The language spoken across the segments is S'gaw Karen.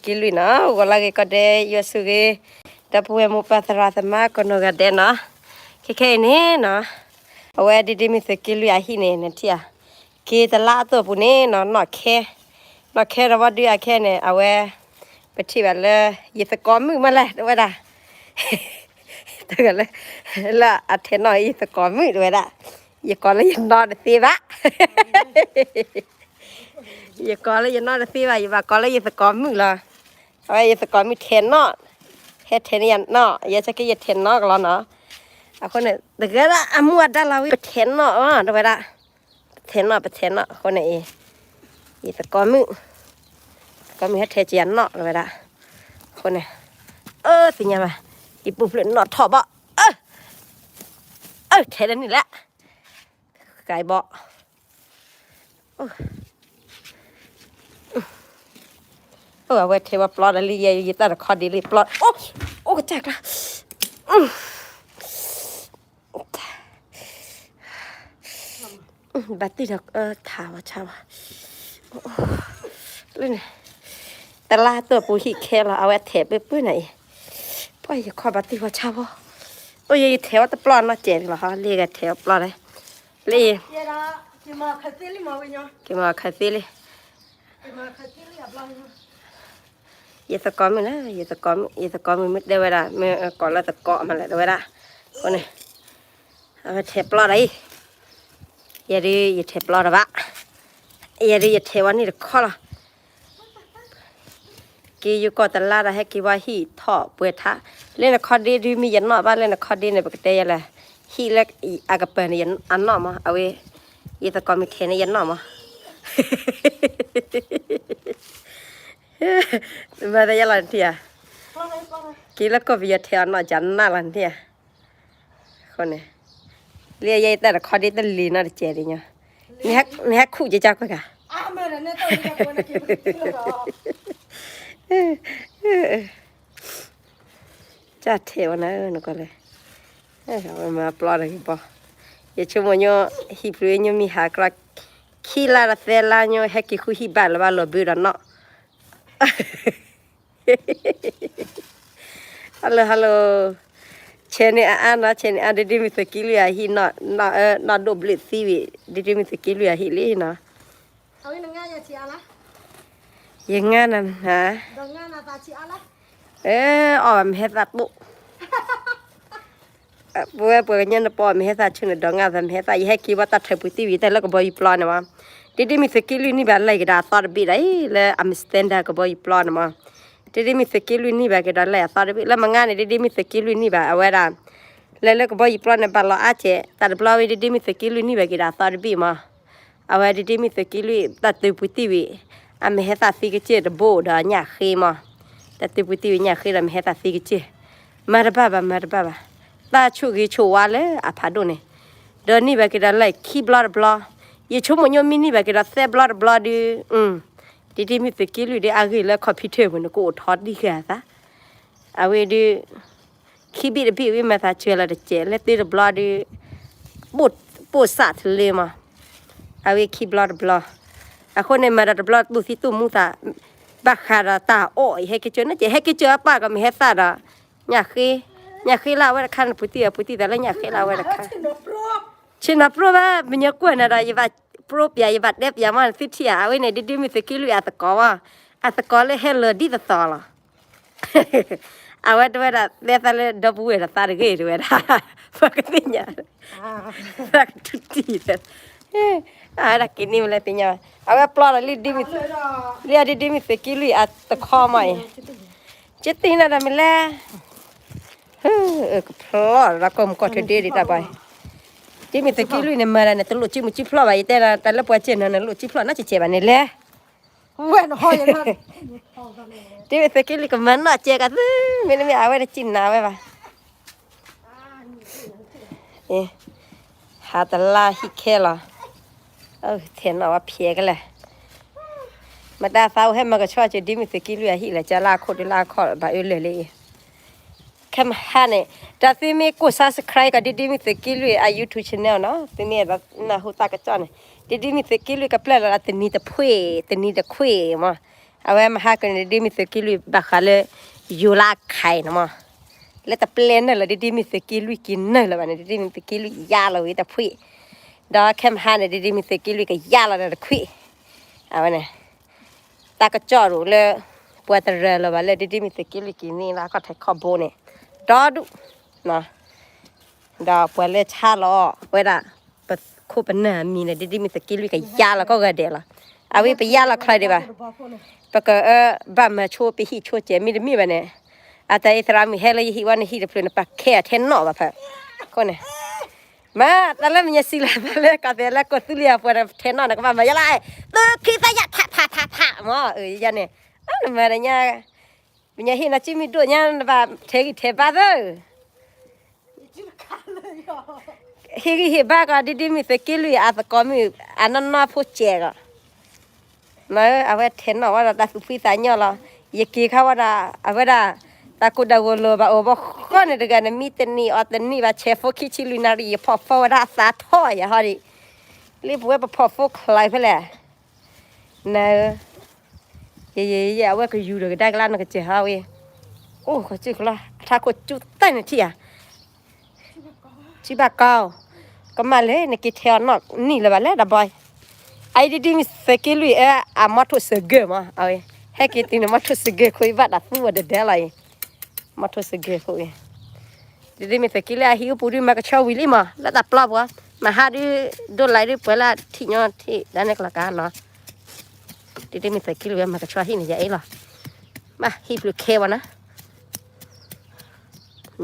သုးက့လွံၢ်နီၤ, ဂီၤလၢဂ့ၤကီးဒဲး ယွၤဆိၣ်ဂ့ၤ ဒီပုၢ်ဝဲၢ်မိၢ်ပၢ်သရၣ်သမါကိးနီၢ်ဂၤဒဲးနီၤ, ခဲခဲအံၤန့ၣ်နီၤ, အဝဲဒ်ဒ့မုၢ်သုးက့လွံၢ်အဟံၣ်န့ၣ် နထံၣ်ဧါ, က့ၤတလါအတီၢ်ပူၤန့ၣ်နီၤ နီၣ်ခဲ, နီၣ်ခဲဒီးဝဲဒုးအခဲန့ၣ် အဝဲ ပထံၣ်ဘၣ်လၢ ယသကိးမုၣ်မးလဲၣ် တဝဲဒၣ် တဂၤလၢ လၢအထဲးနီၣ်ယသကိးမုၣ်တဝဲဒၣ်, ယကိးလၢယနီၢ်တသ့ဘၣ်, ယကိးလၢယနီၢ်တသ့ဘၣ် ယဘၣ်ကိးလၢယသကိးမုၣ်လီၤ, အဝဲယသကိးမုၣ်ထဲးနီၣ်, ဟဲထဲးန့ၢ်ယနီၢ် ယဲဆၢက့ယထဲးနီၣ်ကလီနီၤ, အဃိန့ၣ် တဂၤဒၣ်အမူအဒါလီၤဝံၤ ပထဲးနီၣ်အီၤ တဝဲဒၣ် ပထဲးနီၣ် ပထဲးနီၣ်အဃိန့ၣ်အံၤ, ယသကိးမုၣ်, သကိးမုၣ်ဟဲထဲးက့ၤယနီၢ်တဝဲဒၣ်, အဃိန့ၣ်, အၢ သ့ၣ်ညါဘၣ်, ယပူၤဖျဲးနီၣ်ထီၣ်ဘၣ်, အၢ ထဲးလၢနုၢ်လဲၣ်, ကဲဘၣ်, အိၣ် အဝဲထဲးဝဲပျီဒီးလံ ယဲယတၢ်တခီဒ်လံပျီ, အိၣ် အိၣ်ကစၢ်ကျါ ဘၣ်တံၢ်ဒီးထးဝဲဆါဝဲ, လၢန့ၣ်, တလါတီၢ်ပူၤဟံၣ်ခဲလီၤ အဝဲထဲးပၢၢ်ပၢၢ်န့ၣ်အံၤ, ပှၢ်ယခီဘၣ်တံၢ်ဝဲဆါဝဲ, အိၣ်ယဲယထဲးဝဲတပျီနီတစဲးလီၤ လံဂဲၤထဲးဝဲပျီလံ, လံ, က့ၤမၤခသ့လံ ယသကိးမုၣ်လၢ ယသကိးမုၣ် ယသကိးမုၣ်မ့ၢ်တဲဝဲဒၣ် မ့ၢ်ကိးလၢသကိးမးလဲၣ် တဝဲဒၣ်, အဃိန့ၣ်, အဝဲထဲးပျီဒီးအံၤ, ယဲဒုးယထဲးပျီဒီးဘၣ်, ယဲဒုးယထဲးဝဲန့ၣ်တခီလီၤ, က့ၤယကီၢ်တလါဒီးဟဲက့ၤဝဲဟံၣ်ထီၣ်ပှဲၤထါ, လၢနခီဒ့ဒုးမ့ၢ်ယနီၣ်ဘၣ် လၢနခီဒ့န့ၣ် ပကတဲယဲလဲၣ်, ဟံၣ်လၢအကပၤန့ၣ်အနီၣ်မး အဝဲ, ယသကိးမုၣ်ထဲးန့ၢ်ယနီၣ်မး မၤသးယါလီၤနထံၣ်ဧါ, က့ၤလၢကီၢ်ပယီၤထဲးအီၤနီၣ်ကနၣ်လီၤနထံၣ်ဧါ, အဃိန့ၣ်, လၢယဲယတၢ်တခီဒ့တလံၤနီတစဲးဒ်ညီ, နဟဲခူၣ်ကကကွဲၢ်ဂၤ ကၢ်ထဲးဝဲနၤနကလဲၣ်, မၤပျီတဂ့ၤဘီ, ယဆိကမိၣ်ညိ ဟံၣ်ဖျုးညိမံဟးကြီ, ခံလါဒီးသၢလါညိ ဟဲက့ၤဃုဟံၣ်ဘၣ်လၢၤဘၣ်လီၤဘုဒီးနီၣ် Hello hello, ဆဲးန့ၣ်အါအါနီၤ ဆဲးန့ၣ်အါ ဒ်ဒ့မုၢ်သုးက့လွံၢ်အဟံၣ်, နီၢ်ဒိၣ်ဘျုးသံဝံၤ ဒ်ဒ့မုၢ်သုးက့လွံၢ်အဟံၣ်လံနီၤ, ယငါနၤ, အီၣ်ဘၣ်မ့ၢ်ဟဲသၣ်ပိၣ် ပဝဲပှၤကညီနပီၣ်မ့ၢ်ဟဲသၣ်ဆူန့ၣ် ဒီးငါသးမ့ၢ်ဟဲသၣ် ယဟဲက့ၤဝဲတၢ်ထၢပူၤသံဝံၤ တၢ်လၢကဘီယူၤပျီန့ၣ်မး, ဒ်ဒ့မုၢ်သုးက့လွံၢ်န့ၢ်ဘၣ်လၢကဒီးအသီတဘ့ၣ်ဒီး လၢအမ့ၢ် standard ကဘီယူၤပျီန့ၣ်မး, ဒ်ဒ့မုၢ်သုးက့လွံၢ်န့ၢ်ဘၣ်ကဒီးလၢအသီတဘ့ၣ် လၢမငါန့ၣ် ဒ်ဒ့မုၢ်သုးက့လွံၢ်န့ၢ်ဘၣ်အဝဲဒၣ်, လၢလၢကဘီယူၤပျီန့ၣ် ဘၣ်လီၤအါကဲး တၢ်တဘျီဝဲ ဒ်ဒ့မုၢ်သုးက့လွံၢ်န့ၢ်ဘၣ်ကဒီးအသီတဘ့ၣ်မး အဝဲဒ်ဒ့မုၢ်သုးက့လွံၢ် တၢ်တုၤပူၤသံဝံၤ အမ့ၢ်ဟဲသၣ်သံကစၢၢ်တဘိဒီးညၣ်ဃ့မး, တၢ်တုၤပူၤသံဝံၤညၣ်ဃ့ဒီးမ့ၢ်ဟဲသၣ်သံကစၢၢ်, မၤတဘၣ်ဘၣ် မၤတဘၣ်ဘၣ်, တၢ်ဆိၣ်ဂ့ၤဆိၣ်ဝါလၢအဖးဒိၣ်န့ၣ်, ဒီးန့ၢ်ဘၣ်ကဒီးလၢခံဘျီတဘျီ, ယဆိကမိၣ်ညိမ့ၢ်န့ၢ်ဘၣ်ကဒီးသၢဘျီတဘျီဒုး, ဒ်ဒ့မုၢ်သုးက့လွံၢ်ဒုး အဂ့ၢ်လၢ computer ပူၤန့ၣ် ကအိၣ်ထီၣ်တံၢ်ဃာ်အသး, အဝဲဒုး ခံဘ့ၣ်တဘ့ၣ်ဝံၤမၤသးစၢၤလီၤတစဲး လၢသ့တဘျီဒုး ပိၣ်စၣ်တလၢမး, အဝဲခံဘျီတဘျီ, အဃိန့ၣ် မၤဒီးတဘျီတူၢ်သံတူၢ်မူသး, ဘၣ်ဃးဒီးတၢ်အီၣ်အံၤ ဟဲက့ၤကၢၤန့ၣ်က့ၤ ဟဲက့ၤကၢၤအပၢ်ကမ့ၢ်ဟဲသၣ်ဒီး, ညၣ်ဃ့, ညၣ်ဃ့လၢအဝဲတခါန့ၣ် ပူၤတံၢ်ပူၤတံၢ်သးလၢညၣ်ဃ့လၢအဝဲတခါ ဆ့ၣ်နီၤပျိဘၣ် မ့ၢ်ညီကွၢ်နၤဒီး ယဘၣ်ပျိပျး ယဘၣ်တဲပျးမး နသုထံၣ်ဧါ အဝဲန့ၣ် ဒ်ဒ့မုၢ်သုးက့လွံၢ်အသကိးဝဲ, အသကိးလၢဟဲလၢာ်ဒ်သိးသိးလီၤ. အဝဲတဝဲဒၣ် တဲသးလၢဒီပုၢ်ဝဲၢ်ဒီးသးတဂ့ၤတဝဲဒၣ်, ပှၤကသ့ၣ်ညါ, သးကထူတံၢ်ဒီး, အဝဲဒၣ်က့ၤန့ၢ်ဝဲလၢသ့ၣ်ညါ, အဝဲပျီဒီးလံ, လံဒ်ဒ့မုၢ်သုးက့လွံၢ်အသကိးမးအံၤ, ကသ့ၣ်ညါဒီးမ့ၢ်လဲၣ် ကဖျီဒီးကီၢ်မူကီၢ်ထၢဒ့ဒံးတၢ်ဘၣ်, ဒ်မုၢ်သုးက့လွံၢ်န့ၣ် မၤဒၣ်န့ၣ် တလိၣ်စုမုၢ်စုဖျီၣ်ဘၣ် ယတဲဒၣ် တၢ်လၢပှၤစဲးနၤန့ၣ် လိၣ်စုဖျီၣ်နီတစဲးဘၣ်န့ၣ်လဲၣ်, ဝဲနဟီယနီ, ဒ်မုၢ်သုးက့လွံၢ်ကမၤနီၢ်စဲးကသု, မ့တမ့ၢ်အဝဲတစံၣ်နၤဝဲဘၣ် ဟးတလါဟံၣ်ခဲလီၤ, ထဲးနီၣ်ဝဲဖျဲးကလဲၣ်, မတၤသးအိၣ်ဟဲမၤကဆှီက့ၤ ဒ်မုၢ်သုးက့လွံၢ်အဟံၣ်လဲၣ် ကလါအခိၣ်ဒုလါအခီၣ်ဘၣ်အၢလၢာ်လံ, ခဲမဟါန့ၣ်, ဒီးသုမ့ၢ်ကိၢ် subscribe ကီး ဒ်ဒ့မုၢ်သုးက့လွံၢ်အ YouTube channel နီၤ, သုမ့ၢ်နၢ်ဟူသးကစီၣ်န့ၣ်, ဒ်ဒ့မုၢ်သုးက့လွံၢ်ကပျဲလီၤတနံၤတဖှ့ၣ် တနံၤတခွ့ၣ်မး, အဝဲမဟါကန့ၣ် ဒ်ဒ်မ့ၢ်သုးက့လွံၢ်ဘၣ်ဃးလၢ ယိၤလၢအခါအံၤန့ၣ်မး, လၢတပျဲနုာ်လီၤ ဒ်ဒ်မ့ၢ်သုးက့လွံၢ်က့ၤနုာ်လၢၤဘၣ်န့ၣ် ဒ်ဒ်မ့ၢ်သုးက့လွံၢ်ယါလီၤဝံၤတဖှံၣ်, ဒီးခဲမဟါန့ၣ် ဒ်ဒ်မ့ၢ်သုးက့လွံၢ်ကယါလီၤဒီးတခွံၣ်, အဝဲန့ၣ် တၢ်ကစီၣ်ဒိၣ်လၢ ပှၤတရၢလီၤဘၣ်လၢ ဒ်ဒ်မ့ၢ်သုးက့လွံၢ်က့ၤန့ၢ်လၢအခီၣ်ထံးခီၣ်ဘိန့ၣ် ဒီဒူၣ်, ဒီးပှၤလၢဆါလီၤဝဲဒၣ် ပခိၣ်ပနၢ်အမံၤန့ၣ် ဒ်ဒ်မ့ၢ်သုးက့လွံၢ်ကယါလီၤကိးဂၤဒဲးလီၤ. အဝဲပယါလီၤချီဒံးဘၣ်, ပကအၢဘၣ်မၤဆိပဟံၣ်ဆိစဲးမ့တမ့ၢ်ဘၣ်န့ၣ်, အတၢ်အံၤသရၣ်မုၣ်ဟဲလၢယဟံၣ်ဝဲနဟံၣ်တဖျၢၣ်န့ၣ် ပခဲအီၤထဲနီၣ်ဘၣ်ဖဲ, အဃိန့ၣ် မ့ၢ်တၢ်လၢမ့ၢ်ညါစံးလၢဘၣ်လၢကီၢ်သူလ့ၤအပှၤဒီးထဲနီၣ်န့ၣ် ကဘၣ်မၤယါလၢ သုခံသၢယၤ ဖးဖးဖးဖး မ့ၢ်ယၤန့ၣ်, နမၤညါ မ့ၢ်ညါဟံၣ်နီၢ်ကၠံမံၤဒိၣ်ညါ နဘၣ်ထဲဂံၢ်ထဲဘါသၢ ဟ့ၣ်ဂံၢ်ဟ့ၣ်ဘါကီး ဒ်ဒ်မ့ၢ်သုးက့လွံၢ်အသကိးမုၣ် အနီၢ်နီၢ်ဖိစဲးကီး, မ့ၢ်အဝဲထဲနီၣ်ဝဲဒီးတၢ်သူၣ်ဖှံသးညီလီၤ. ယက့ၤခါဝဲဒၣ် အဝဲဒၣ် တၢ်ကိၢ်တၢ်ဂီၤလီၤဘၣ်အိၣ်ဘၣ်ဃီန့ၣ်တဂၤန့ၣ် မံတနံၤအီၣ်တနံၤဘၣ် ဆဲးဖိခံဆံလွံၢ်နၣ်ရံၣ် ယဖီၣ်ဖီဝဲဒၣ်အသးထီၣ်ယၤဟီဒံး, လၢပဝဲပဖီၣ်ဖိချါဖဲလဲၣ် န ယဲ ယဲ ယဲ အဝဲကယူၤဒီးကဒါက့ၤလၢနီၢ်ကစၢ်ဟီဝံၤ, အိၣ် ကစၢၢ်ကလီ အထးခိၣ်ကၠူတၢ်န့ၣ်ထံၣ်ဧါ, ထံဘၣ်ကီ, ကမၣ်လၢနက့ၤထဲအီၤနီၣ်နံၣ်လၢၤဘၣ်လဲၣ် ဒီးဘီ, အအံၤဒ်ဒ်မ့ၢ်သုးက့လွံၢ်အၢ အမီထိၣ်စၢၤဂၢၢ်မး, အဝဲ ဟဲက့ၤတုၤန့ၣ် မီထိၣ်စၢၤဂၢၢ်ခိၣ်အံၤဘၣ်တၢ်သူဝဲဒၣ်ဒဲလီၤအံၤ, မီထိၣ်စၢၤဂၢၢ်ခိၣ်အံၤ ဒ်ဒ်မ့ၢ်သုးက့လွံၢ်အဟံၣ်အူပူၤဒုးမၤကဆှီဝံၤလံမး လၢတၢ်ပျီပူၤ, မဟါဒုး ဒိၣ်လၢဒုးပှဲၤလၢထံၣ်ညီထံၣ်ဒၣ်န့ၣ်ကလီၤကါနီၤ, ဒ်ဒ်မ့ၢ်သုးက့လွံၢ်မၤကဆှီဟံၣ်န့ၣ်ယၤအံၤလီၤ, ဘၣ်ဟံၣ်ပျုၤခဲဝဲနီ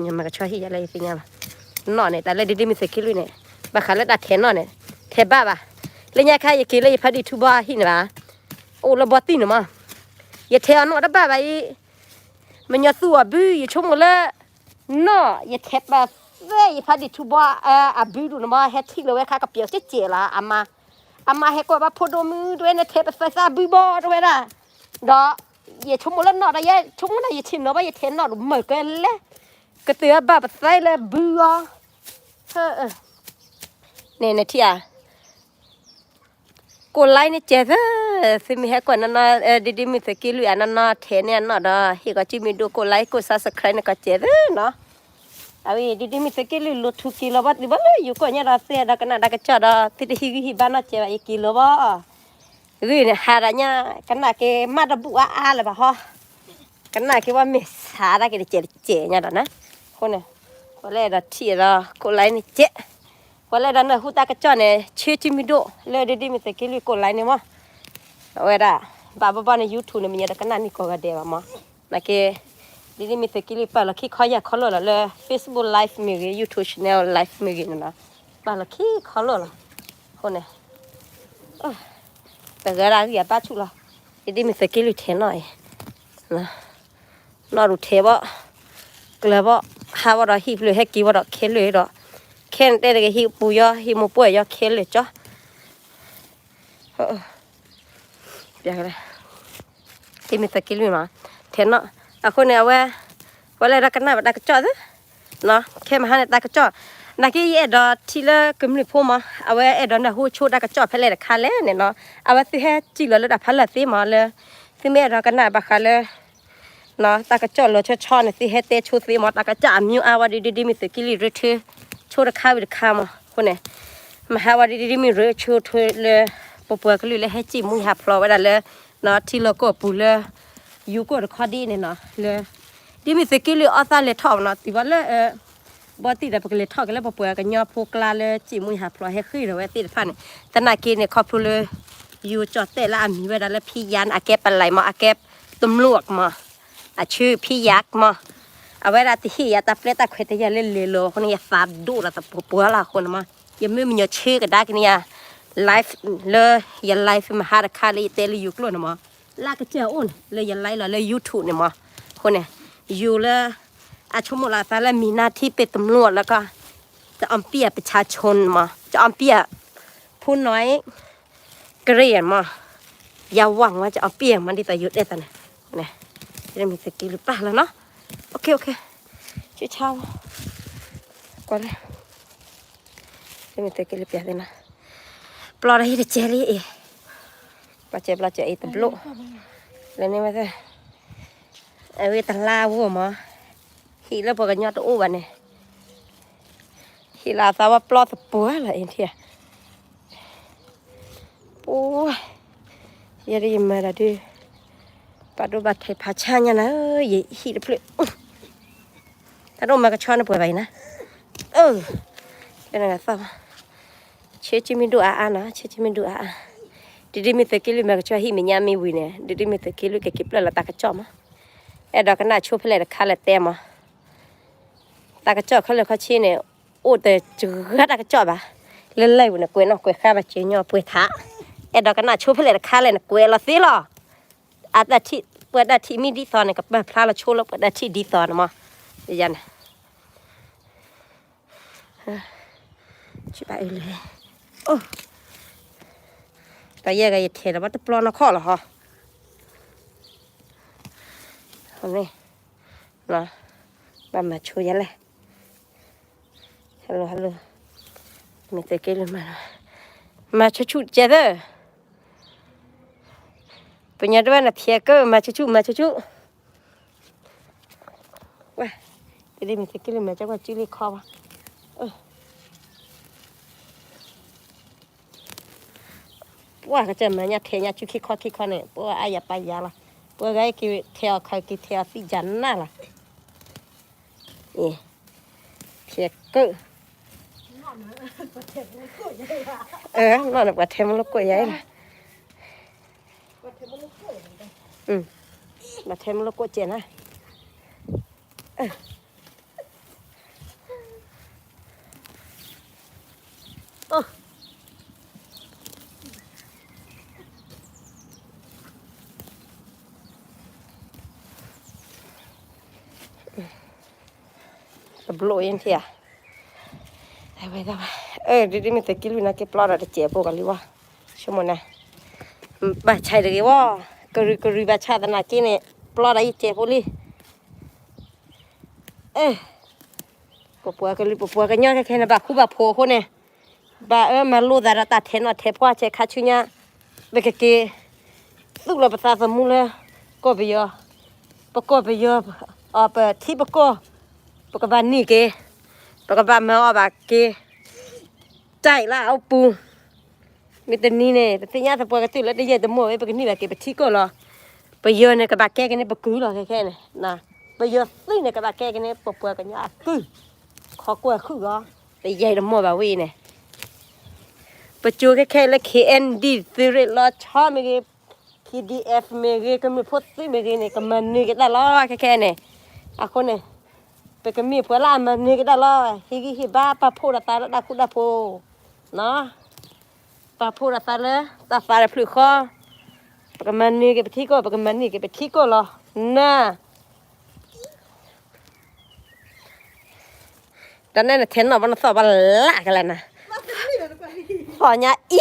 ၤ, မၤကဆှီဟံၣ်ယၤလၢယသ့ၣ်ညါလီၤ, နီၣ်န့ၣ် တၢ်လၢဒ်ဒ်မ့ၢ်သုးက့လွံၢ်န့ၣ် ဘၣ်ဃးလၢတၢ်ထဲနီၣ်န့ၣ် ထဲဘၣ်ဘၣ်, လၢညါခါယက့ၤလၢယဖါဒံၣ်ထူဘီဟံၣ်န့ၣ်ဘၣ်, အိၣ်လၢဘီတံၢ်န့ၣ်မး ယထဲအီၤနီၣ်တဘၣ်ဘၣ်အံၤ, မညီသူအီၤဘု ယဆိကမိၣ်လၢ နီၣ် ယထဲပာ်သဲယဖါဒံၣ်ထူဘီအဘုဒိၣ်န့ၣ်မး ဟဲထံၣ်လီၤဝဲခါကပျီၤကဲကဲလီၤ အမါ, အမါဟဲကွၢ်ဘၣ်ဖိဒိၣ်မုၣ်တဝဲန့ၣ် ထဲပာ်သဲသးဘုဘီတဝဲဒၣ်, ဒီး ယဆိကမိၣ်လၢနီၣ်ဒီးယဲ ဆိကမိၣ်ဒီးယထံၣ်နီၣ်ဘၣ် ယထဲနီၣ်ဒိၣ်မုၢ်ကလဲၣ်, ကတၢၢ်ဘၣ်ပသဲလၢဘုအီၤ, န့ၣ်နထံၣ်ဧါ ကိးlikeန့ၣ်ကဲသၢ, သုမ့ၢ်ဟဲကွၢ်နီၢ်နီၢ် ဒ်ဒ်မ့ၢ်သုးက့လွံၢ်အနီၢ်နီၢ်ထဲန့ၢ်အနီၣ်ဒီး ဟ့ၣ်ကီးကၠံမံၤဒိၣ်ကိးlikeကိးsubscribeန့ၣ်ကီးကဲသၢနီၤ, အဝဲဒ်ဒ်မ့ၢ်သုးက့လွံၢ်လိၤထူက့ၤလီၤဘီ တုၤဘၣ်လၢယိၤကီၢ်ညါဒီးသ့ဒီးကနၣ်တၢ်ကစီၣ်ဒီး သုတဟံးဂံၢ်ဟံးဘါနီၢ်ကဲဘၣ် ယက့ၤလီၤဘီ ဂ့ၢ်န့ၣ် ဟးဒၣ်ညါ ကနၣ်က့ၤမးတဘူၣ်အါအါလၢၤဘၣ်ဟီ, ကနၣ်က့ၤဝဲမ့ၢ်စးဒၣ်က့ၤတစဲးတစဲးညါဒီးနၤ, အဃိန့ၣ် ပှၤလၢအဲၣ်ဒိးထံၣ်ဒီးကိးlikeန့ၣ်ကဲ, ပှၤလၢအဲၣ်ဒိးနၢ်ဟူတၢ်ကစီၣ်န့ၣ် ဆၢကၠံမံၤဒိၣ် လၢဒ်ဒ်မ့ၢ်သုးက့လွံၢ်ကိးlikeန့ၣ်မး, အဝဲဒၣ် ဘၣ်ဘၣ်ဘၣ်န့ၣ် YouTube န့ၣ် မ့ၢ်ယဲဒီးကနၣ်န့ၢ်ကိးဂၤဒဲးဘၣ်မး, နာ်က့ ဒ်ဒ်မ့ၢ်သုးက့လွံၢ်ပာ်လီၤခံခီယၢ်ခီလၢာ်လီၤ လၢ Facebook live မ့ၢ်ဂ့ၤ YouTube channel live မ့ၢ်ဂ့ၤန့ၣ်နီၤ, ပာ်လီၤခံခီလၢာ်လီၤ, အဃိန့ၣ် တဂၤဒၣ်ဂံၢ်အဘါဆူၣ်လီၤ, ဒ်ဒ်မ့ၢ်သုးက့လွံၢ်ထဲနီၣ်အံၤ နီၣ်ဒိၣ်ထဲဘီ, ကျၢၤဘီ, ဟးဘီဒီးဟံၣ်ဖျၢၣ်ဟဲက့ၤဘီဒီးခဲလၢာ်ဒီး, ခဲန့ၣ်တဲတဂ့ၤ ဟံၣ်ပူၤယီၤ ဟံၣ်မိၢ်ပှၢ်ယီၤခဲလၢာ်ကၠီ, ဒ်မ့ၢ်သုးက့လွံၢ်မး, ထဲနီၣ်, အဃိန့ၣ် အဝဲ ပှၤလၢအဲၣ်ဒိးကနၣ်ဘၣ်တၢ်ကစီၣ်သ့ ခဲမဟါန့ၣ်တၢ်ကစီၣ်, နာ်က့ယအဲၣ်ဒိးထံၣ်လၢကမျၢၢ်ဖိမး, အဝဲအဲၣ်ဒိးနၢ်ဟူဆိတၢ်ကစီၣ်ဖဲလဲၣ်တခါလဲၣ်န့ၣ်နီၤ, အဝဲသုဟဲစံၣ်လီၤလၢတၢ်ဖးလၢာ်သ့မးလၢ, သုမ့ၢ်အဲၣ်ဒိးကနၣ်ဘၣ်ဃးလၢ တၢ်ကစီၣ်လီၤဆီဆီန့ၣ် သုဟဲတဲဆိသ့မး, တၢ်ကစီၣ်အမံၤအါဝဲဒ်ဒ်မ့ၢ်သုးက့လွံၢ်ရ့ထၢ ဆိတခါဝံၤတခါမး, အဃိန့ၣ် မဟါဝဲဒ်ဒ်မ့ၢ်ရ့ဆိထၢလၢ ပပှၤကလုာ်လၢဟဲစံၣ်မူဟးဖျိးဝဲဒၣ်လၢ ထံလီၢ်ကီၢ်ပူၤလၢ ယူၤကီၢ်တခီဒ်န့ၣ်နီၤ, လၢ ဒ်မ့ၢ်သုးက့လွံၢ်အီၣ်သးလဲၤထီၣ်နီၤ, တုၤဘၣ်လၢ ဘီတံၢ်ဒီး ပကလဲၤထီၣ်က့ၤလၢပပှၤကညီဖိကျါလၢစံၣ်မူဟးဖျိးဟဲဃ့ၢ်ဒီးဝဲသ့ၣ်တဖၣ်န့ၣ်, သနာ်က့န့ၣ် ခီဖျိလၢ ယူၤကၠီၣ်တဲၣ်လၢအမံၤဝဲဒၣ်လၢဖံယါန့ၣ် အကဲပလံးမး အကဲတမျိးမး, အဆၢဖံယါမး, အဝဲဒၣ်တဟ့ၣ်ယၤတၢ်ပျဲတၢ်ခွဲးတယၢ်လၢလဲၤလီၤအဃိန့ၣ် ယသးဒိၣ်ဒီးသပှၢ်လီၤအဃိန့ၣ်မး, ယမ့ၢ်မညီဆၢကဒါက့ၤန့ၣ်ယၤ live လၢယ live မဟါတခါလၢယတဲလၢယူၤကျိာ်န့ၣ်မး, လၢကစၢၢ်အိၣ်န့ၣ် လၢယ live လီၤလၢ YouTube န့ၣ်မး, အဃိန့ၣ် ယူၤလၢ အဆိကမိၣ်လီၤအသးလၢမံၤနါထံပ့ၤတမျိးလၢကီၢ်, จะเอาเปรียบประชาชนမး, จะเอาเปรียบผู้น้อยเกเรมး, ယဝၤဝဲ จะเอาเปรียบမး ဒ်သိးယူၤတဲတၢ်န့ၣ်, မ့ၢ်သုးက့လွံၢ်ပာ်လီၤနီၤ, โอเค โอเค ဆူၣ်ဆါဝဲ, ကွၢ်လၢ မ့ၢ်သုးက့လွံၢ်ပျးသ့နီၤ, ပျီဒီးဟံၣ်တကဲလံအံၤ, ပျီကဲပျီကဲအံၤတဘျိၣ်, လၢန့ၣ်ဝဲသ့ၣ်, အဝဲတလါဝဲမး, ဟံၣ်လၢပှၤကညီတအိၣ်ဘၣ်န့ၣ်, ဟံၣ်လၢအသးဝဲပျီသပှၢ်လီၤ အ့ထံၣ်ဧါ, ပှၤ, ယဲဒၣ်ယမၤဒီးဒုး, ဘၣ်ဒိဘၣ်ထံးဖးဆါညါနၤ, ယဟံၣ်တဖျၢၣ်, တၢ်ဒိၣ်မၤကဆှီန့ၣ်ပှဲၤဘၣ်အံၤနၤ, အၢ, ကဲနသီၣ် ဆၢကၠံမ့ၢ်ဒိၣ်အါအါနီၤ, ဆၢကၠံမ့ၢ်ဒိၣ်အါအါ, ဒ်ဒ်မ့ၢ်သုးက့လွံၢ်မၤကဆှီဟံၣ်မဲာ်ညါမ့ၢ်ဝံၤန့ၣ်, ဒ်ဒ်မ့ၢ်သုးက့လွံၢ်ကက့ၤပျၢၢ်လီၤတၢ်ကစီၣ်မး, အဲၣ်ဒိးကနၣ်ဆိဖဲလဲၣ်တခါလဲၣ်တဲမး, တၢ်ကစီၣ်ခဲလၢာ်ခဲဆ့န့ၣ်, အိၣ်တဂၤတၢ်ကစီၣ်ဘၣ်, လၢလံာ်ပူၤန့ၣ်ကွဲးနီၣ်ကွဲးဃါဘၣ်စၢၤညီပှဲၤထး, အဲၣ်ဒိးကနၣ်ဆိဖဲလဲၣ်တခါလဲၣ်န့ၣ်ကွဲးလီၤသ့လီၤ, အတၢ်ထံၣ်, ပှၤတၢ်ထံၣ်မ့ၢ်ဒ်သိးန့ၣ် ကပာ်ဖျါလီၤဆိလၢပှၤတၢ်ထံၣ်ဒ်သိးန့ၣ်မး, ယၤန့ၣ် ဘၣ်အၢလဲၣ်, အိၣ်, တၢ်ယဲၢ်ဂၤယထဲးဒီးဘၣ်တပျီနီၢ်ခီၣ်လီၤဟီ, န့ၣ်, ဘၣ်မၤဆိယဲလဲၣ်, hello hello, မ့ၢ်သုးက့လွံၢ်မၤ, မၤဆိဆူၣ်ကဲသၢ ပညီတဝဲနဖျဲးကၢမၤဆူၣ်ဆူၣ်မၤဆူၣ်ဆူၣ်, ဝဲ, ဒ်ဒ်မ့ၢ်သုးက့လွံၢ်မၤကကွၢ်ကၠံလံခီဘၣ်, ပှၤကစၢ်မၤညါထဲးညါဆူခံခီခံခီန့ၣ် ပှၤအါယၤပာ်ယၤလီၤ, ပှၤဂၤက့ၤထဲးအီၤခီက့ၤထဲးအီၤသံယၤနးလီၤ, ဖျဲးကၢ, နီၢ်န့ၣ်ပှၤထဲမလိကိၣ်ယၤလီၤ, ပှၤထဲမလိကိၣ်ကဲနၤ, တဘျီအံၤထံၣ်ဧါ, အဝဲဒၣ်ဘၣ်, အၢ ဒ်ဒ်မ့ၢ်သုးက့လွံၢ်နာ်က့ပျီဒီးတစဲးဖိကလံဝဲ, ဆိကမိၣ်နၤ, ဘၣ်ဆါတဂ့ၤဝဲ, ကရူၢ်ကရူၢ်ဘၣ်ဆါသနာ်က့န့ၣ် ပျီဒီးယစဲးဖိလံ, အၢ ပပှၤကလုာ်ပပှၤကညီခဲခဲန့ၣ် ဘၣ်ဃူဘၣ်ဖိးအဃိန့ၣ်, ဘၣ်အၢမၤလိသးဒီးတၢ်ထဲးနီၣ်ထဲးဖှီၣ်ဆဲးခါဆူညါ, ပကက့ၤ သူၣ်လီၤပသးသမူလၢ ကီၢ်ပယီၤ, ပကီၢ်ပယီၤ, အပထံပကီၢ်, ပကဘၣ်န့ၢ်က့ၤ, ပကဘၣ်မၤအီၣ်ဘၣ်က့ၤ, တၢ်အံၤလၢအအိၣ်ပူၤ, မ့ၢ်တနံၤန့ၣ် ပသ့ၣ်ညါသပှၢ်ကတၢၢ်လၢတယံာ်တမီၢ်ဝဲ ပကန့ၢ်ဘၣ်က့ၤပထံကီၢ်လီၤ. ပယီၤန့ၣ် ကဘၣ်ကဲက့ၤန့ၢ်ပကုၢ်လီၤ ခဲခဲန့ၣ်, ပယီၤသုးန့ၣ် ကဘၣ်ကဲက့ၤန့ၢ် ပပှၤကညီအကုၢ်, ခီကွၢ်ဃုာ်ဂီၤ, တယံာ်တမီၢ်ဘၣ်ဝဲအံၤန့ၣ်, ပကၠိခဲခဲလၢ KND သုးရ့ၣ်လီၤဆီမ့ၢ်ဂ့ၤ, PDF မ့ၢ်ဂ့ၤ, ကမျၢၢ်ဖိသုးမ့ၢ်ဂ့ၤန့ၣ် ကမၤနၢၤက့ၤတၢ်လီၤ ခဲခဲန့ၣ်, အဃိန့ၣ်, ပကမ့ၢ်ပှၤလၢအမၤနၢၤက့ၤတၢ်လီၤ, ဟ့ၣ်ဂံၢ်ဟ့ၣ်ဘါပာ်ဖှိၣ်ဒီးသးလၢတၢ်ဃူတၢ်ဖိး ပာ်ဖှိၣ်ဒီးသးလၢတၢ်သးတဖျၢၣ်ဃီ, ပကမၤနၢၤက့ၤပထံကီၢ် ပကမၤန့ၢ်က့ၤပထံကီၢ်လီၤ, နၤ တၢ်န့ၣ်နထဲးနီၣ်ဘၣ်နသီၣ်ဘၣ်လၢကလဲာ်နၤ, သီၣ်ညါအံၤကဝဲဒၣ်, ပျီဒီးအံၤတ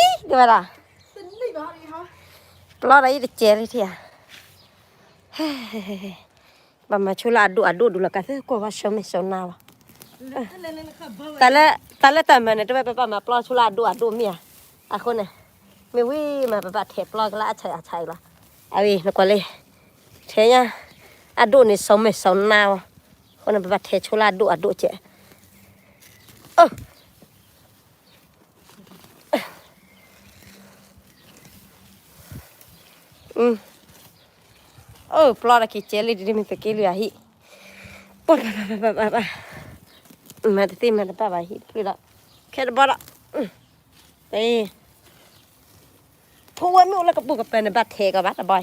စဲးလံထံၣ်ဧါ, ဘၣ်မၤဆိလၢအဒိၣ်အဒိၣ်ဒုးလီၤ ကသ့ကွၢ်ဝဲ စိမ့ၢ်စိနါဝဲ, တၢ်လၢတၢ်မၤန့ၣ် တဝဲပဘၣ်မၤပျီဆိလၢအဒိၣ်အဒိၣ်မ့ၢ်ဧါ, အဃိန့ၣ်, မ့ၢ်ဝံၤမး ပဘၣ်ထဲးပျီကလၢအဆၢအဆၢအံၤလီၤ, အဝဲနကွၢ်လံ, ထဲညါ, အဒိၣ်န့ၣ်စိမ့ၢ်စိနါဝဲ, အဃိန့ၣ် ပဘၣ်ထဲးဆိလၢအဒိၣ်အဒိၣ်ကဲး အၢ ပျီဒီးက့ၤကဲးလံ ဒ်မ့ၢ်သုးက့လွံၢ်အဟံၣ်, ပှၤ, မၤတသ့မၤတဘၣ်ဘၣ်ဟံၣ်တဖျၢၣ်ဒီး, ခဲတဘီဒီး, တ, ဖိဝဲမ့ၢ်အိၣ်လၢကပိာ်ကပၤန့ၣ် ဘၣ်ထဲးကီးဘၣ်တဘီ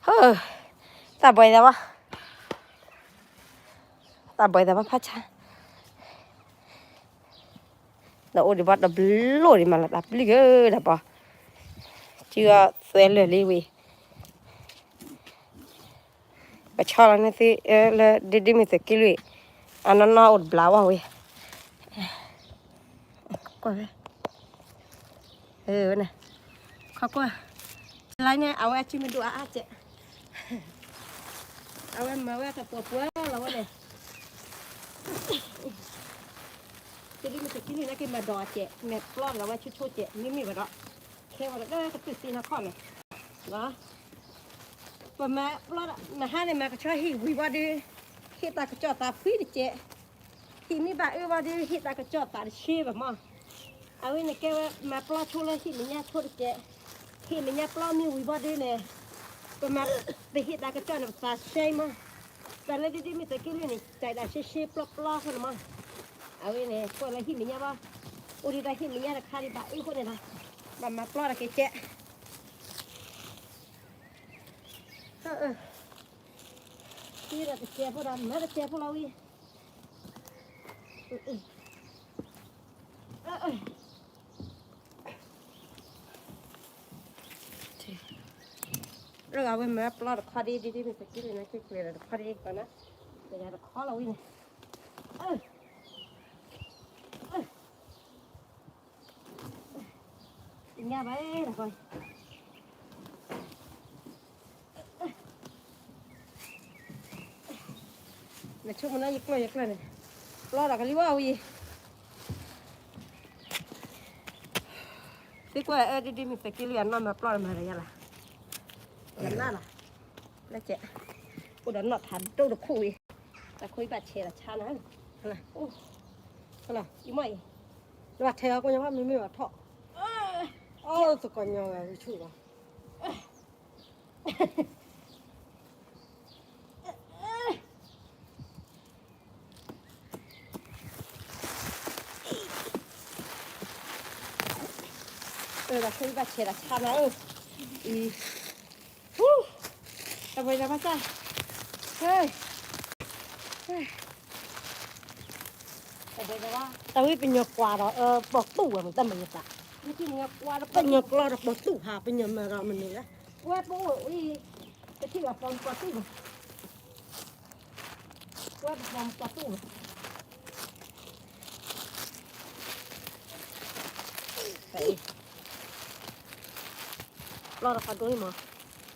အံၤ, တၢ်ဘှံးသးဘၣ်, တၢ်ဘှံးသးဘၣ်ဖးဆါ ဒီးအိၣ်ဒံးဘၣ်တဘျီဒံးမးလီၤ တၢ်ပျံၤကဒီးဘၣ်, စုအီၤသွဲလၢာ်လံဝံၤ, ပဆီလီၤန့ၣ်သ့လၢ ဒ်ဒ်မ့ၢ်သုးက့လွံၢ်, အနီၢ်နီၢ်အိၣ်တဘျီဝဲဝံၤ, ကွၢ်ဝဲ, ခီကွၢ်, လါန့ၣ် အဝဲအစုမ့ၢ်ဒိၣ်အါအါကဲး အဝဲမၤဝဲကပှဲၤပှဲၤလီၤဝဲန့ၣ်, တဒ်မ့ၢ်တကံန့ၣ် နက့ၤမၤဒိးအကဲး မ့ၢ်ပျီလီၤဝဲဆိဆိကဲး မ့မ့ၢ်ဘၣ်ဒီး, ခဲဝဲဒီးကတုၢ်သ့နီၢ်ခီၣ်န့ၣ် ပမၤပျီ နဟါန့ၣ် မၤကဆှီဟံၣ်ဝံၤဘၣ်ဒီး ဟ့ၣ်တၢ်ကစီၣ်သးဖှံတကဲး, ဟံၣ်မ့ၢ်ဘၣ်အၢဘၣ်ဒီး ဟ့ၣ်တၢ်ကစီၣ်သးတဆှံဘၣ်မး. အဝဲန့ၣ်ကဲဝဲမၤပျီဆိလၢဟံၣ်မဲာ်ညါဆိတကဲး, ဟံၣ်မဲာ်ညါပျီမ့ၢ်ဝံၤဘၣ်ဒီးန့ၣ် ပမၤ ပဟ့ၣ်တၢ်ကစီၣ်န့ၣ် ပသးဆှံမး. တၢ်လၢဒ်ဒ်မ့ၢ်သုးက့လွံၢ်န့ၣ် တၢ်ဒၣ်ရှဲရှဲပျီပျီဃိန့ၣ်မး. အဝဲန့ၣ် ကွၢ်လၢဟံၣ်မဲာ်ညါဘၣ်, အိၣ်ဒံးတၢ်ဟံၣ်မဲာ်ညါတခါဒံးဘၣ်အၢဃိန့ၣ်လီၤ. ဘၣ်မၤပျီတၢ်ကဲးကဲး သံဒီးတကဲးဖိဒီး မၤတကဲးဖိလီၤဝံၤ. လၢအဝဲမၤပျီတခီဒ် ဒ်ဒ်မ့ၢ်သုးက့လွံၢ်န့ၣ် က့ၤကျဲၤဒီးတခီဒ်ကီးနၤ, ကယၤတခီလီၤဝံၤန့ၣ် ညါဘၣ်တခီ နဆိကမိၣ်နၤယကျီၢ်ယကျီၢ်န့ၣ် ပျီဒီးကလံၤဝဲဝံၤ, သံကွၢ်အၢ ဒ်ဒ်မ့ၢ်သုးက့လွံၢ်အနီၢ်မၤပျီဒီးမၤဒီးယၤလီၤ, ယနၢ်လီၤ, လၢကဲး, အိၣ်ဒီးနီၢ်ထးဒိၣ်တခိၣ်ဝံၤ, တၢ်ခိၣ်အံၤဘၣ်ဆဲးဒီးဆါနၤ, အိၣ်, အံၤမ့ၢ်အံၤ, နဘၣ်ထဲးအီၤကိးညါဘၣ် မ့မ့ၢ်ဘၣ်ထီၣ်, အိၣ်သကိးညီဂၤဂံၢ်ဆူၣ်လီၤ. အၢ ဒီးခဲအံၤဘၣ်ဆဲးဒီးဆါနၤဧၢ, အံၤ, တၢ်ဘှံးသးဘၣ်စၢ်, ဟဲ, တၢ်ဘှံးသးဘၣ်, တၢ်ဝံပညီကွၢ်ဒီး ပိာ်တူၢ်ဝဲမ့ၢ်တၢ်မၤယသး, ပညီကျီဒီးပိာ်တူၢ်ဟး ပညီမၤဒီးမနုၤလဲၣ်, ဝဲပအိၣ်အံၤ, ပထံၣ်ဘၣ်ပိာ်မုၣ်ပိာ်တူၢ်ဘၣ် ဝဲပပိာ်မုၣ်ပိာ်တူၢ်ဘၣ်, ပျီတခါဒိလံမး,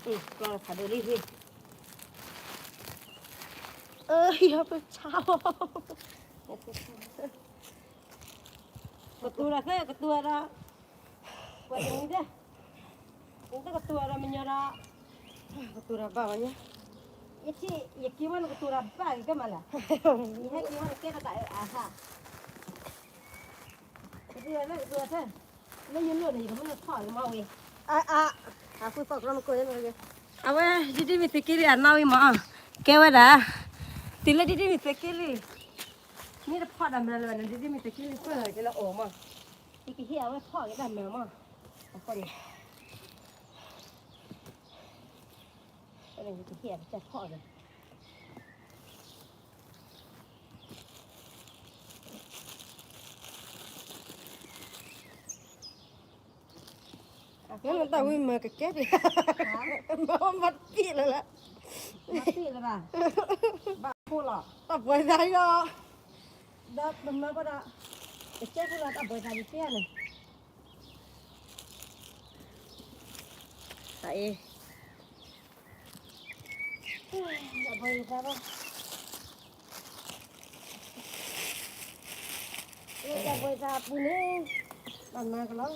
ပျီတခါဒိလံဟ့ၣ်, အဟံၣ်ဟီၣ်ပဆါလီၤ, ကတူၤဒီးသ့ ကတူၤဒီး, ပှၤတမံၤဒဲး, နတကတူၤဒီးမညီဒီး, ကတူၤဒီးဘၣ်ဝဲညါ, ယထံၣ် ယက့ၤဝဲနကတူၤဒီးဘၣ်ဂ့ၤကဲမးလၢ, ယဟဲက့ၤဝဲနကဲထီၣ်တၢ်အၢအဟး, ကတူၤဒီးလၢကတူၤဒီးသ့, လၢယလိၣ်န့ၣ် ယကမ့ၢ်ထီၣ်လၢမ့ၢ်ဝံၤ, အါအါ, အဃုသီၣ်ကျီမကိးယဲၢ်မ့ၢ်ဂ့ၤ, အဝဲ ဒ်ဒ်မ့ၢ်သုးက့လွံၢ်အနီၢ်ဝံၤမး, ကဲဝဲဒၣ်, တုၤလၢဒ်ဒ်မ့ၢ်သုးက့လွံၢ် မ့ၢ်တဖီၣ်ဒီးမၤလၢၤဘၣ်န့ၣ် ဒ်ဒ်မ့ၢ်သုးက့လွံၢ် ပၢၢ်လီၤက့ၤလၢအီၤမး, ယကဟ့ၣ်အဝဲဖီၣ်က့ၤတၢ်မၤမး, အဃိန့ၣ်, အဃိန့ၣ် ယကဟ့ၣ်အကစၢ်ဖီၣ်ဒီး မ့ၢ်တၢ်ဝံၤမၤကကဲပ့ၤ, မၤမၤတပ့ၤလၢၤလၢ, မၤတပ့ၤလၢၤဘၣ်, ဘၣ်ဖိလီၤ, တၢ်ဘှံးသးလီၤ, ဒီးပမၤဘၣ်ဒီး, ကကဲဖိလီၤ တၢ်ဘှံးသးယကဲန့ၣ်, တၢ်အံၤ တၢ်ဘှံးသးဘၣ်, လၢတၢ်ဘှံးသးအပူၤန့ၣ်, ဘၣ်မၤကလီၤ.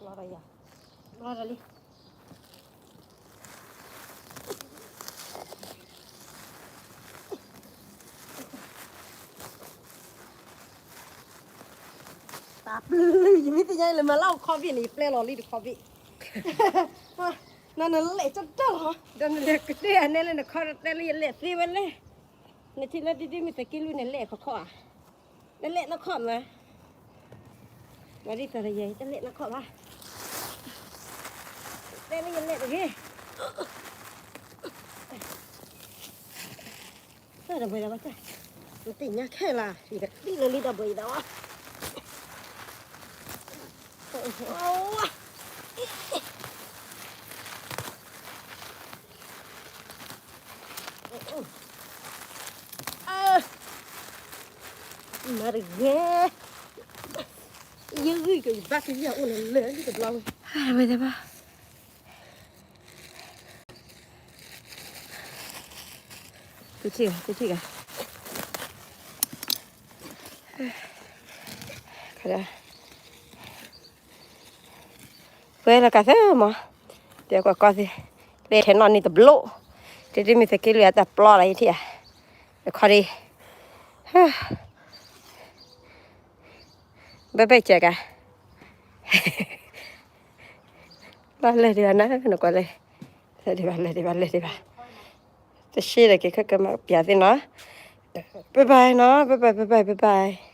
Lora ya. Lora li. ပျုၤ ယမ့ၢ်သ့ၣ်ညါလၢမၤလၢခီၣ်ဘ့ၣ်န့ၣ် ယပျဲလီၤလံတခီၣ်ဘ့ၣ်, နနလဲၣ်ကတၢၢ်လီၤ, ဒီးနလဲၤကတၢၢ်အနဲလၢနခီၣ်တဲလၢယလဲၣ်သ့ဝဲလဲၣ်, နထံၣ်လၢဒ်ဒ်မ့ၢ်သက့လွံၢ်န့ၣ်လဲၣ်ခီၣ်ခီၣ်ဧါ, တလဲၣ်နီၢ်ခီၣ်မး, မၤဒ်သိးဒီးယဲ တလဲၣ်နီၢ်ခီၣ်ဘၣ်, တဲလၢယလဲၣ်တဂ့ၤ တၢ်ဒီးဘှဲးဒီးဘၣ်တၢ်, နသ့ၣ်ညါခဲလၢာ် ယကသံလၢလံဒီးဘှဲးဒီး, မၤတဂ့ၤ, ယဂံၢ်ကဘၣ်ကယၢ်အိၣ်လၢလၢလံတဘျီဝဲ, ဝဲဒၣ်ဘၣ် သုထံၣ်ဂၤ သုထံၣ်ဂၤ, ဝဲလၢကသၢမး, တဲကွၢ်ကီၢ်သ့, လၢထဲနီၣ်န့ၣ်တဘျိ, တဒ်မ့ၢ်သက့လွံၢ်အတၢ်ပျီလီၤယထံၣ်ဧါ, တခီဒံး, ဘဲဘဲကဲကါ, ဘၣ်လဲၤဒံးဘၣ်နၤ နကွၢ်လဲၤ, လဲၤဒံးဘၣ် လဲၤဒံးဘၣ် လဲၤဒံးဘၣ်, တရှ့ဒီးက့ၤခဲကမၤပျးသ့ၣ်နီၤ, ဘၣ်ဘၣ်နီၤ ဘၣ်ဘၣ် ဘၣ်ဘၣ် ဘၣ်ဘၣ်